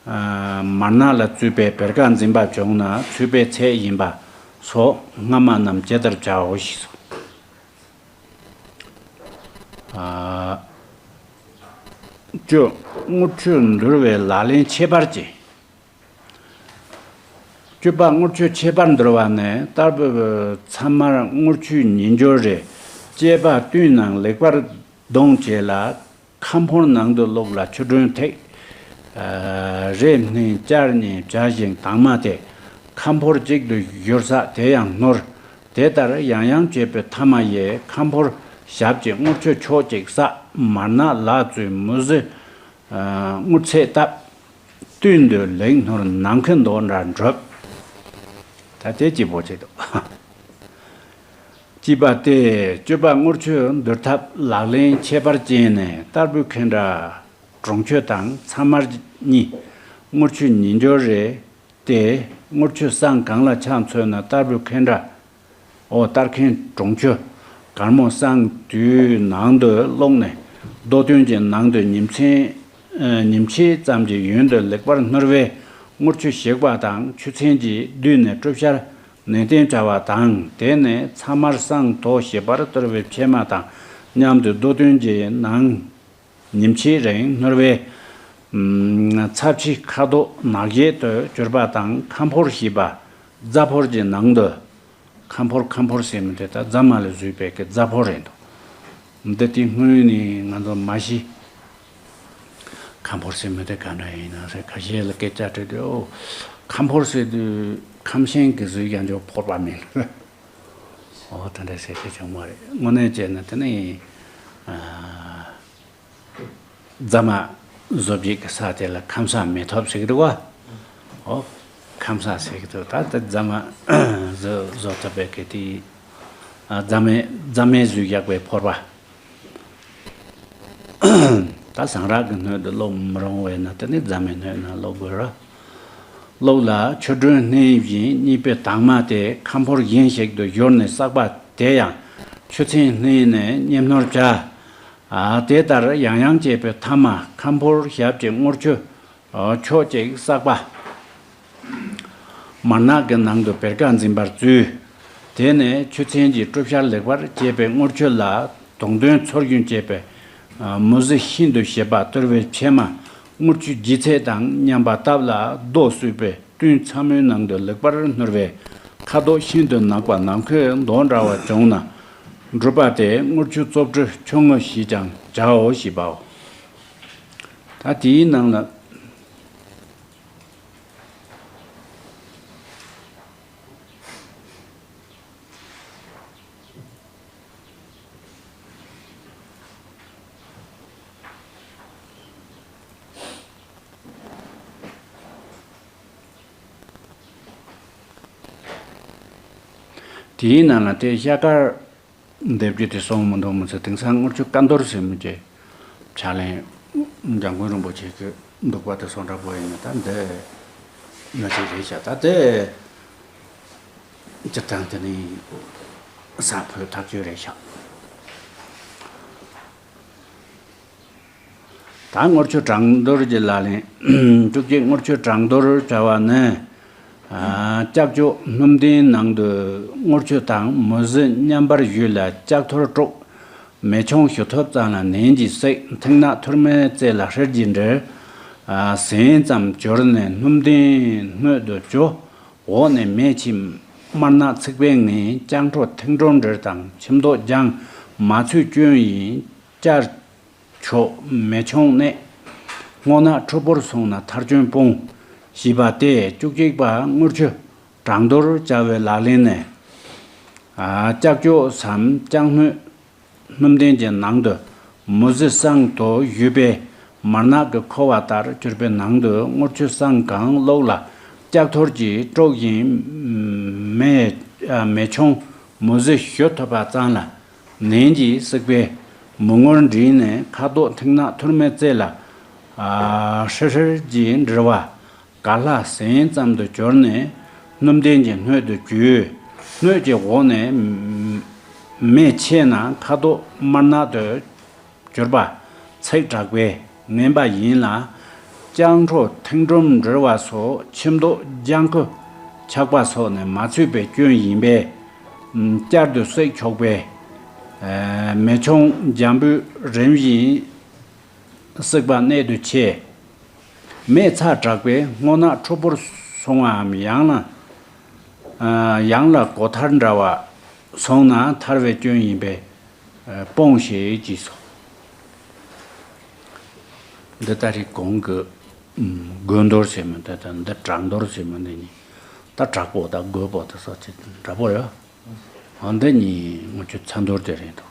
ཨ། མར་ནག་ལ་བཙོས་པའི་བེར་ཀ་འཛིན་པ་བྱུང་ན་ཚུད་པའི་ཚད་ཡིན་པ་སོགས་སྔ་མ་རྣམས་ཇི་ལྟར་བྱའོ་ཞེས་སོ། ཨ། བཅུ། དངུལ་ཆུ་འདུལ་བའི་ལག་ལེན་ཁྱད་པར་ཅན། བཅུ་པ། དངུལ་ཆུ་ཁྱད་པར་འདུལ་བ་ནི། ལྟར་བུ་ཚྭ་དམར་དངུལ་ཆུའི་ཉིས་འགྱུར་རེ། བཅས་པ་བཏུས་ནང་ལེགས་པར་བརྡུངས་བྱས་ལ། ཁམ་ཕོར་ནང་དུ་བླུགས་ལ་ཆུ་དྲོན་ཐིགས། ཨ། རེ་སྣོན་བསྐྱར་བསྙལ་བྱ་ཞིང་དྭངས་མ་དེ་ཁམ་ཕོར་གཅིག་ཏུ་བཞུར་ས་དེ་ཡང་བསྣོར། དེ་ལྟར་ཡང་ཡང་བྱས་པའི་ཐ་མ་ཡིས་ཁམ་ཕོར་ཞབས་ཀྱི་དངུལ་ཆུ་ཕྱོགས་གཅིག་བསགས། མར་ནག་ལ་བཙོས་མུ་ཟི། ཨ། དངུལ་ཚད་བཏབ། བཏུས་འདོད་ལེགས་བསྣོར་ནམ་མཁའི་མདོག་འདྲ་འགྲུབ། ད་དེ་གཅིག་པོ་བྱེད་དོ། ཅེས་པ་སྟེ། བཅུ་པ། དངུལ་ཆུ་འདུལ་ཐབས་ལག་ལེན་ཁྱད་པར་ཅན་ནི། ལྟར་བུ་ཁེ་འདྲ་གྲོང་ཆུ་དང་ཚྭ་དམར་གཉིས། དངུལ་ཆུ་ཉིས་འགྱུར་རེ། སྟེ། དངུལ་ཆུ་སྲང་གང་ལ་ཆང་མཚོན་ན་ལྟར་བུ་ཁེ་འདྲ། འོ། ལྟར་ཁེ་གྲོང་ཆུ་གར་མོ་སྲང་དུའི་ནང་དུ་བླུགས་ནས་རྡོ་བརྟུལ་གྱི་ནང་དུ་ཉིམ་ཚན། ཨ། ཉིམ་ཕྱེད་ཙམ་གྱི་ཡུན་དུ་ལེགས་པར་བསྣོར་བས། དངུལ་ཆུ་ཞིག་པ་དང་ཆུ་ཚན་གྱིས་བསྡུས་ནས་བཀྲུ་བཤལ་ནན་ཏན་བྱ་བ་དང་། དེ་ནས་ཚྭ་དམར་སྲང་དོ་ཞིབ་པར་གཏོར་བའི་ཕྱེ་མ་དང་མཉམ་དུ་རྡོ་བརྟུལ་གྱི་ནང་ ཉིན་ཕྱེད་རིང་སྣུར་བའི་ཚབས་ཆེ་ཁ་དོག་ནག་བཞད་དུ་གྱུར་པ་དང་ཁམ་ཕོར་ཞེས་པ་རྫ་ཕོར་གྱི་ནང་དུ། ཁམ་ཕོར་ཁམ་ཕོར་ཟེར་མི་དེ་ད་རྫ་མ་ལས་བཟོས་པའི་གི་རྫ་ཕོར་རེད་འདུག་འདི་དེ་སྔོན་ནས་ང་ཚོ་མ་ཤེས། ཁམ་ཕོར་ཟེར་མི་དེ་ག་འདྲ་ཡིན་ན་ཟེར་ཁ་ཤས་ལ་སྐད་ཆ་དྲིས་དུས། ཨོ། ཁམ་ཕོར་ཟེར་དུས་ཁམས་ཆེན་གྱི་བཟོས་ཀྱང་འཇོག་ཕོར་པ་མིན། ཨོ་ད་འདྲ་ཟེར་གྱི་བྱུང་བ་རེད། དངོས་གནས་བྱས་ན་དེ་ནི། ཨ། རྫ་མ་བཟོ་བྱེད་ཀྱི་ས་དེ་ལ་ཁམས་ས་མེ་ཐོབ་ཟེར་གྱི་འདུག་བ། ཨོ། ཁམས་ས་ཟེར་གྱི་འདུག་ད་ལྟ་རྫ་མ་བཟོ་བཟོ་ཐུབ་པའི་གི་དེ། ཨ། རྫ་མའི་རྫ་མའི་བཟོས་བཞག་པའི་ཕོར་པ། ད་ཟངས་རག་གི་སྣོད་དུ་སློག་མི་རུང་བས་ན་དེ་ནི་རྫ་མའི་སྣོད་ན་སློག་དགོས་ར། སློག་ལ་ཆུ་དྲོན་སྣེ་བཞིན་གཉིས་པའི་དྭངས་མ་དེ་ཁམ་ཕོར་གཞན་ཞིག་ཏུ་བཞོར་ནས་བསགས་པ་དེ་ཡང་ཆུ་ཚན་སྣེ་ནས་མཉམ་སྣོར་བྱ། ཨ། དེ་ལྟར་ཡང་ཡང་བྱས་པའི་མཐའ་མ་ཁམ་ཕོར་ཞབས་ཀྱི་དངུལ་ཆུ་ཕྱོགས་གཅིག་བསགས་པ། མར་ནག་གི་ནང་དུ་བེར་ཀ་འཛིན་པར་བཙུགས། དེ་ནས་ཆུ་ཚན་གྱི་དཀྲུབ་ཤར་ལེགས་པར་བྱས་པའི་དངུལ་ཆུ་ལ་དུང་ཐུང་ཚོར་གཞོན་བྱས་པའི་མུ་ཟི་ཤིན་ཏུ་ཞིབ་པ་གཏོར་བའི་ཕྱེ་མ་དངུལ་ཆུ་ལྗིད་ཚད་དང་མཉམ་པ་བཏབ་ལ་རྡོ་བསྲུབས་པའི་གཏུན་ཚ་མོའི་ནང་དུ་ལེགས་པར་སྣུར་བའི་ཁ་དོག་ཤིན་ཏུ་ནག་པ་ནམ་མཁའི་མདོག་འདྲ་བ་བྱུང་ན། འབྲུ་པ་དེ་དངུལ་ཆུ་བཙོ་བཀྲུ་ཆུང་ངུ་ཞེས་ཀྱང་བྱའོ་ཞེས་པའོ། ད་དེའི་ནང་ལ། དེའི་ནང་ལ་དེ་ཤ་དཀར་འདེབས་རྒྱུ་དེ་སོང་མི་འདུག་མི་ཚེ་དེང་སང་དངུལ་ཆུ་ཀ་འདོར་ཟེར་མི་གྱི་ཕྱག་ལེན་འཇམ་མགོན་རིན་པོ་ཆེ་གི་འདུག་པ་དེ་སོང་འདྲ་པོ་ཡིན་ན་ད་འདི་ཡོད་ཀྱི་རེད་ཤག་ད་དེ་སྤྱིར་བཏང་དེ་ནི་ས་བོད་ཐག་ཆོད་རེད་ཤག་ད་དངུལ་ཆུ་བྲང་དོར་གྱི་ལག་ལེན། བཅུ་གཅིག་དངུལ་ཆུ་བྲང་དོར་བྱ་བ་ནི། ཨ། ལྕགས་ཀྱོག་སྣུམ་ལྡན་ནང་དུ་དངུལ་ཆུ་དང་མུ་ཟི་མཉམ་པར་བཞུས་ལ་ལྕགས་ཐོར་དཀྲུགས། མེ་མཆོང་ཞུ་ཐུབ་ཙམ་ལ་ནན་གྱིས་བསྲེགས། མཐིང་ནག་ཐུར་མའི་རྩེ་ལ་ཧྲིལ་གྱིས་འདྲིལ། ཨ། ཟན་ཙམ་གྱུར་ནས་སྣུམ་ལྡན་སྣོད་དུ་བྱུག་འོག་ནས་མེ་ཕྱེ། དམར་ནག་ཚིག་པའི་ངད་སྤྱང་ཁྲོ་ཐིང་སྒྲོམ་འདྲིལ་དང་ཁྱིམ་མདོག་ལྗང་མ་ཚོས་སྐྱོན་ཡིན། སྐྱར་བྱུག་མེ་མཆོང་གནས། སྔོ་ནག་ཁྲོ་ཕུར་སོང་ན་ཐར་སྐྱོན་སྤོང་། ཞེས་པ་སྟེ་བཅུ་གཅིག་པ་དངུལ་ཆུ་བྲང་དོར་བྱ་བའི་ལག་ལེན་ནས། ཨ། ལྕགས་ཀྱོག་སམ་ལྕགས་སྣོད་སྣུམ་ལྡན་གྱི་ནང་དུ་མུ་ཟི་བསྲང་དུ་བཞུས་པའི་མར་ནག་གི་ཁུ་བ་ལྟར་གྱུར་པའི་ནང་དུ་དངུལ་ཆུ་བསྲང་གང་བླུགས་ལ་ལྕགས་ཐོར་གྱིས་དཀྲུག་བཞིན་མེ། ཨ། མེ་མཆོང་མུ་ཟི་ཞུ་ཐུབ་པ་ཙམ་ལ། ནན་གྱིས་བསྲེགས་པའི་མུ་ངོར་འདྲིལ་ནས་ཁ་དོག་མཐིང་ནག་ཐུར་མའི་རྩེ་ལ། ཨ། ཧྲིལ་ཧྲིལ་གྱིས་འདྲིལ་བ། ག་ལྷ་ཟན་ཙམ་དུ་གྱུར་ནས་སྣུམ་ལྡན་གྱི་སྣོད་དུ་བྱུགས། སྣོད་ཀྱི་འོག་ནས་མེ་ཕྱེ་ན་ཁ་དོག་དམར་ནག་ཏུ་གྱུར་པ། ཚིག་དྲག་པས་ངན་པ་ཡིན་ལ། སྤྱང་ཁྲོ་ཐིང་སྒྲོམ་འདྲིལ་བ་སོགས་ཁྱིམ་མདོག་ལྗང་ཁུ་ཆགས་པ་སོགས་ནས་མ་ཚུད་པའི་སྐྱོན་ཡིན་པས། བསྐྱར་དུ་བསྲེག་ཆོག་པས། མེ་མཆོང་འཇམ་པོས་རིམ་བཞིན་བསྲེགས་པ་གནད་དུ་ཆེ། མེ་ཚ་དྲག་པས་སྔོ་ནག་ཁྲོ་ཕུར་སོང་བའམ་ཡང་ན། ཡང་ལ་གོ་ཐར་འདྲ་བ་སོང་ན་ཐར་བའི་སྐྱོན་ཡིན་པས་སྤོང་ཞེས་བགྱིས་སོ། འདི་ལྟ་རེ་གོང་གི་དགོས་འདོར་ཟེར་མི་འདི་དང་འདི་དྲག་འདོར་ཟེར་མི་འདི་གཉིས། ད་དྲག་པོ་དང་དགོས་པོ་དེ་སོགས་ཀྱི་འདྲ་པོ་ཡོད། འོ་འདི་གཉིས་དངུལ་ཆུ་ཚ་འདོར་དེ་རེད་འདུག